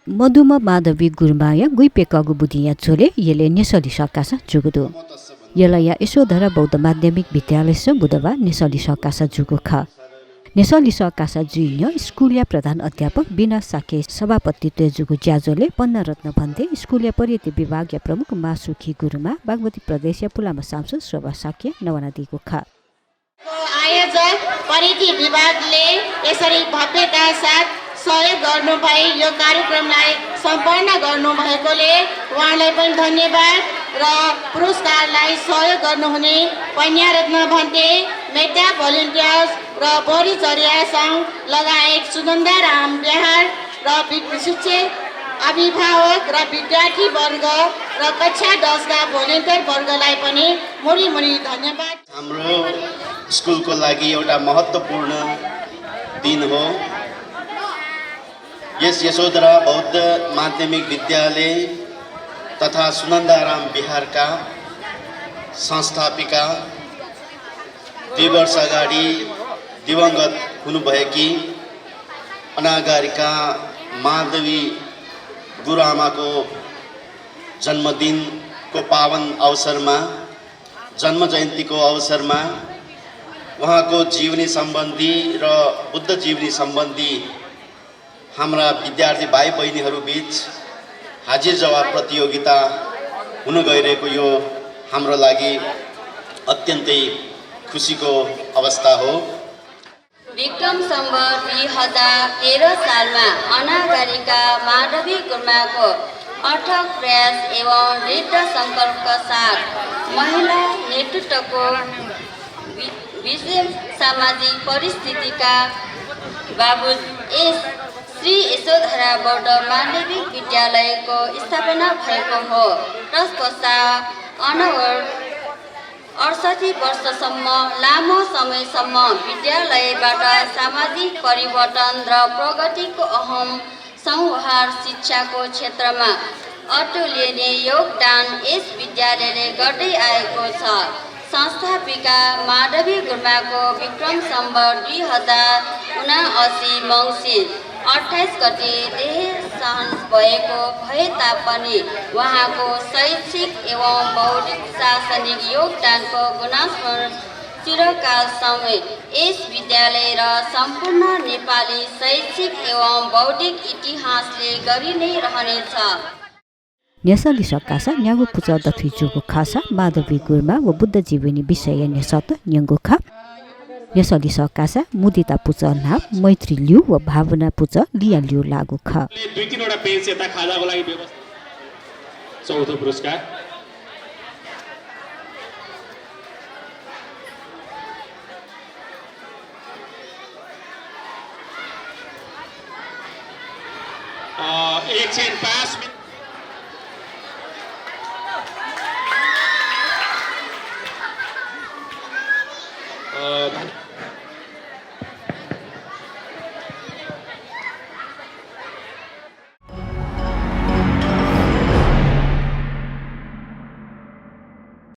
मधुमा माधवी गुरुमाया गुइपेकागु बुदिया छोले येले नेसली सकासा जुगुदु यलया यशोधरा बौद्ध माध्यमिक विद्यालय स बुधबार नेसली सकासा जुगु ख नेसली सकासा जुइन्य स्कुलिया प्रधान अध्यापक बिना साके सभापतित्व जुगु ज्याजोले पन्ना रत्न भन्दै स्कुलिया पर्यटन विभागीय प्रमुख मासुखी गुरुमा बागमती प्रदेश पुलामा सांसद शोभा साके नवना दिगु ख आयोजक पर्यटन विभागले यसरी भव्यता साथ सहयोग गर्नु भई यो कार्यक्रमलाई सम्पन्न गर्नु भएकोले उहाँलाई पनि धन्यवाद र पुरस्कारलाई सहयोग गर्नुहुने पन्यारत्न भन्ते मेटा भोलिन्टियर्स र बोरीचर्या सङ्घ लगायत सुगन्धाराम बिहार र शिक्षक अभिभावक र विद्यार्थी वर्ग र कक्षा 10 का भोलिन्टियर वर्गलाई पनि मुरी धन्यवाद। हाम्रो स्कुलको लागि एउटा महत्त्वपूर्ण दिन हो। यस यशोधरा बौद्ध माध्यमिक विद्यालय तथा सुनन्दाराम बिहारका संस्थापिका 2 वर्ष अगाडि दिवंगत हुनुभएकी अनागारिका माधवी गुरुआमाको जन्मदिनको पावन अवसरमा जन्म जयन्तीको अवसरमा उहाँको जीवनी सम्बन्धी र बुद्ध जीवनी सम्बन्धी हाम्रा विद्यार्थी भाइ बहिनीहरू बीच हाजिर जवाब प्रतियोगिता हुन गइरहेको यो हाम्रो लागि अत्यन्तै खुसीको अवस्था हो। विक्रम सम्वत 2013 सालमा अनागारिका माधवी गुरुमाको अथक प्रयास एवं दृढ सङ्कल्पका साथ महिला नेतृत्वको विशेष सामाजिक परिस्थितिका बावजुद श्री यशोधरा बौद्ध माध्यमिक विद्यालयको स्थापना भएको हो। तत्पश्चात अनवरत 68 वर्षसम्म लामो समयसम्म विद्यालयबाट सामाजिक परिवर्तन र प्रगतिको अहम संवहार शिक्षाको क्षेत्रमा अतुलनीय योगदान यस विद्यालयले गर्दै आएको छ। संस्थापिका माधवी गुरुमाको विक्रम सम्वत 2079 मङ्सिर 28 गते देहान्त भएको भए तापनि उहाँको शैक्षिक एवं बौद्धिक शासनिक योगदानको गुणास्मरण चिरकालसम्म यस विद्यालय र सम्पूर्ण नेपाली शैक्षिक एवं बौद्धिक इतिहासले गरि नै रहनेछ। नेसली सकासा न्यागु पुचा दथि जुगु खासा माधवी गुरुमा व बुद्ध जीवनी विषय नेसत न्यंगु खा नेसली सकासा मुदिता पुचा नाप मैत्री लिउ व भावना पुचा लिया लिउ लागु ख 2-3 वटा पेज यता खाजाको लागि व्यवस्था। चौथो पुरस्कार एकछिन 5 मिनट धन्यवाद।